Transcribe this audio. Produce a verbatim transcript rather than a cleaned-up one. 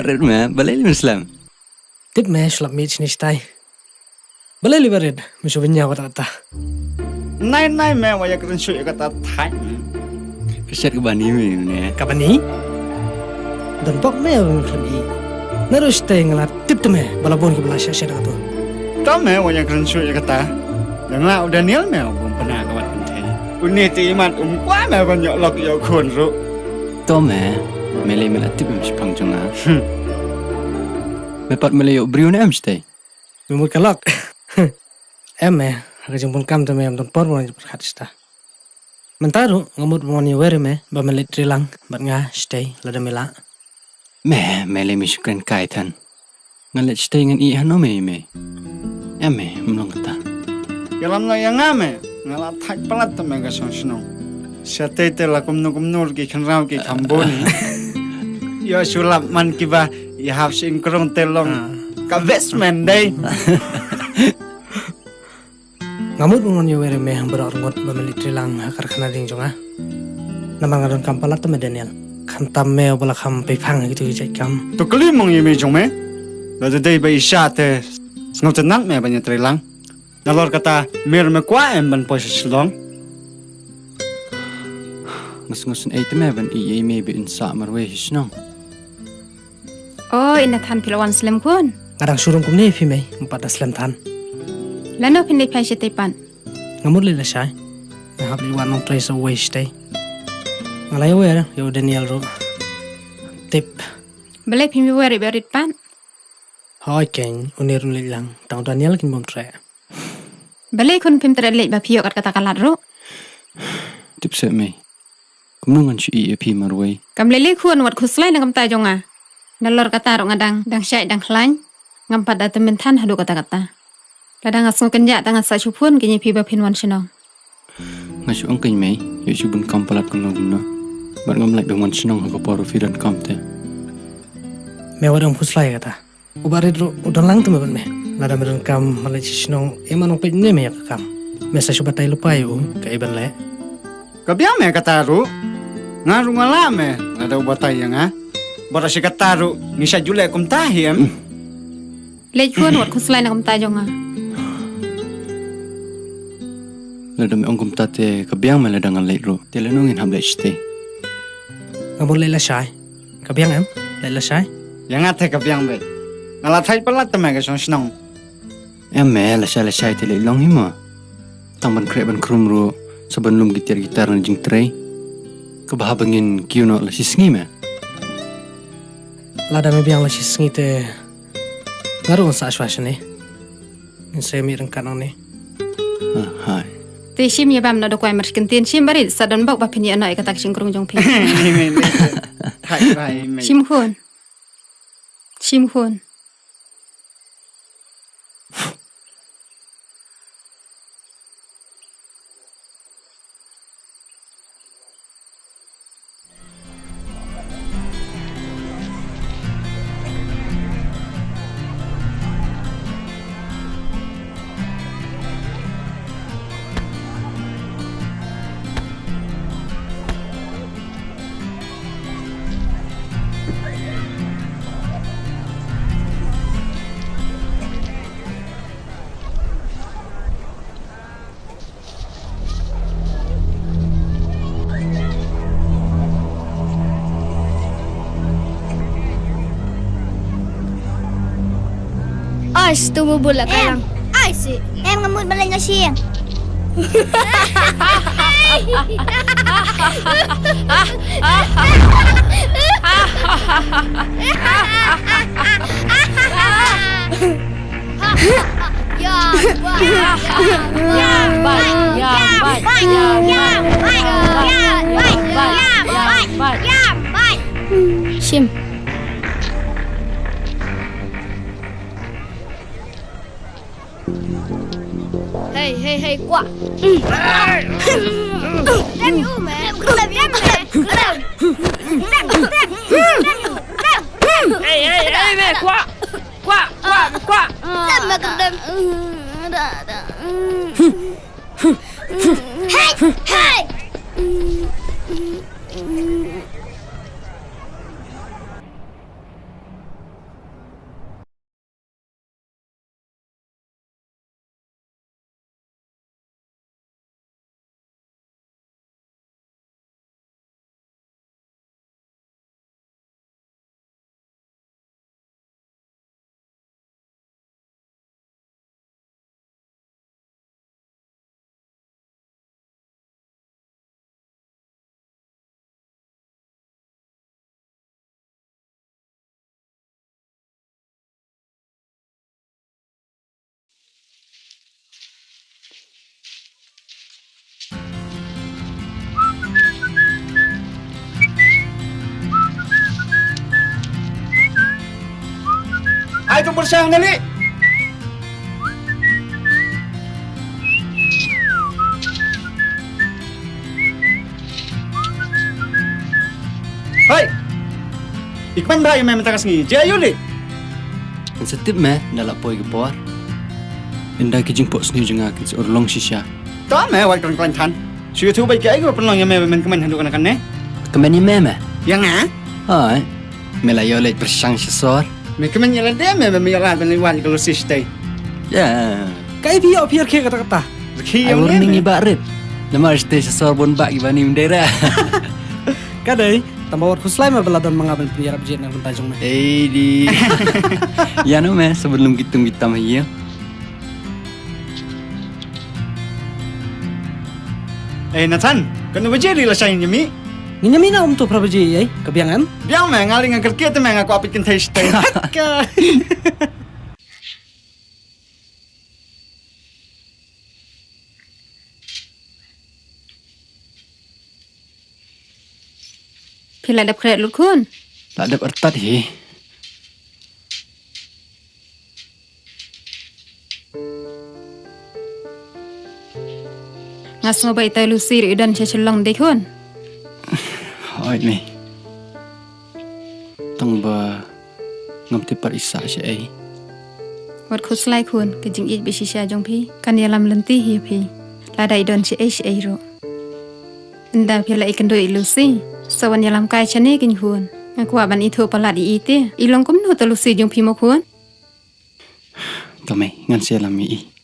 Rit me, balei lei me slem? Tip me, shu lap miet shini shatai. Balei lei ba rit, me shu bynñiaw kata kata. Nai nai me, wat ïa kren shuh ïa kata thait me. Ka shet kaba ni me ne. Kaba ni? Don bok me ba me khlem i. Naduh shatai nga la tip te me, ba la bun kiba la shet shet kata. To me, wat ïa kren shuh ïa kata. Dang la u Daniel me, u bym pynah ka wat kynthei. Une te imat um kwah me ban ïoh lok ïoh khun ruh. To me, me lei me la tip em shaphang jong nga. Hmm. Me pat me la ïoh briew ne em shatai? Me mut ka lok. Em me, ha ka jingbun kam te me em don por ban pyrkhat shata. Mynta ruh nga mut ban wan ïawer ïa me ba me leit trei lang bad nga shatai lada me lah. Me, me lei me shu kren kai than. Nga leit shatai ngan ïeh hano me ïa me. Em me, ym long kata. Ïalam noh ïa nga me, nga la thait palat te me ka shong shnong. Shatai te la kumno kumno ki khynraw ki kham bun. Ïoh shu lap man kiba ïahap sha ïing krong te long. Ah. Ka best man dei. Nga mut ban wan ïawer ïa me haba rot ngut ba me leit trei lang ha karkhana ding jong nga. Namar nga donkam palat te me Daniel. Khamtam me uba la kham pei phang ha kitu ki jait kam. To kylli mong ïa me jong me. Lada dei ba i sha te sngewtynnat me ban ïatrei lang. Nalor kata, me ruh me kwah em ban poi sha Shillong? Nga sngew sngewsynei te me ban ïeit ïa i mei ba in sah marwei sha shnong. O, ina than phi la wan slem khun. Nga dang shu rung kumne ïa phi mei, nga pat da slem than. Lano phin leit phai shatei pat? Nga mut leit lashai. Nga hap leit wad nongtrei sa uwei shatei. Nga la ïawer ïa u Daniel ruh. Tip. Balei phim ïawer ïa u Barit pat? Hooid keiñ, une ruh un leit lang, tang u Daniel kin bym treh. Balei khun phim treh leit ba phi ïoh kat kata ka lad ruh? Tip seh mei. Kumno ngan shu ïeh ïa phi marwei? Kam lei lei khun, wat khuslai na ka bynta jong nga. Nalor kata ruh nga dang, dang shait dang khlaiñ. Ngam pat da tymmen than haduh katta katta. Lada nga sngew kynjah te ngan sa shu phone keiñ ïa phi ba phin wan shnong. Nga shu ong keiñ mei, ïoh shu bun kam palat kumno kumno. Bad ngam lah ban wan shnong ha ka por ba phi donkam te. Me wat ym khuslai kata. U Barit ruh u don lang te me bad me. Lada me donkam ban leit sha shnong, ïa ma nongpeit ne me ïa ka kam. Me sa shu batai lypa ïa u, kaei ban leh. Ka biang me kata ruh. Nga ruh nga lah me, lada u batai ïa nga. Bad lashai kata ruh, ngi shait ju leh kumta hi em. Hmm. Leit khun, wat khuslai na ka bynta jong nga. Lada me ong kumta te ka biang me lada ngan leit ruh. Te lano ngin hap leit shatei? Nga bun leit lashai. Ka biang em? Leit lashai? Ïa nga te ka biang beit. Nga la thait palat te me ka shong shnong. Em me, lashai lashai te leit long hi mo. Tang ban khreh ban khrum ruh, sa ban lum ki tiar ki tar na jingtrei. Kaba haba ngin kiew noh la shisngi me. Lada me biang la shisngi te nga ruh ngan sah shuwa shane. Ngin sa ïa mih ryngkat nangne. Ah, hai. Te shim ïa bam na da kwai mar shi kyntien, shim Barit, sa don bok ba phin ïeh noh ïa kata ka shynkrung jong phi. Hai, hai, hai. Shim khun. Shim khun. Ais, tu bubul la kalang. Ais, em ngamut balai ngasing. Shim. Hey, hey, hey, kwah. Dem ïa u, man. Dem, dem, dem. Hey, hey, hey, man, kwah. Kwah, kwah, kwah. Dem, man, dem. Hey, hey. Ai tu bersang nali. Hai. Ikman bha ïa me mynta ka sngi. Jia yu li. Kan sa tip me da la poi ka por. Ynda ki jingpok sniew jong nga kin sa urlong shisha. Ta me wat kren kren than. Shu tu bai ka ai ko pynlong ïa me men kmen handu kana kan ne. Kmen ïa me me. Ïa nga? Hai. Me la ïoh leit pyrshang sha sor. Me kmen ïa lade me me ïa lad ban leit wan ka Lucy shatei. Ya. Ka ai phi ïoh phi rkhie kata kata. Rkhie ïa me. Ai warning i ba rit. Namar shatei sha sor bun ba ki ba nim dera. Ka dei tang ba wat khuslai me ba la don ma nga ban pynïarap jied na ka bynta jong me. Ei di. Ïa no me sa ban lum kitum kitam ïa. Eh Nathan, kano baje ri la shang nyami? Ngi nyami na um tu pra baje ei, ka biang em? Biang me ngali ngan kerkiet me nga kwah pit kynthei shatei. Ka. Phi la dep khreh lut khun? La dep artat hi. Nga sngew ba ita Lucy ruh i don sha Shillong de khun. Hoi me. Tang ba ngam tip pat i sah shaei. Wat khuslai khun, ka jingïeit ba shisha jong phi kan ïalam lynti hi ïa phi. Lada i don shaei shaei ruh. Ynda phi la ïakynduh ïa i Lucy, sa wan ïalam kai shane kein khun. Nga kwah ban ithuh palat ïa i te. I long kumno ta Lucy jong phi mo khun? To mei, ngan sa ïalam ïa i.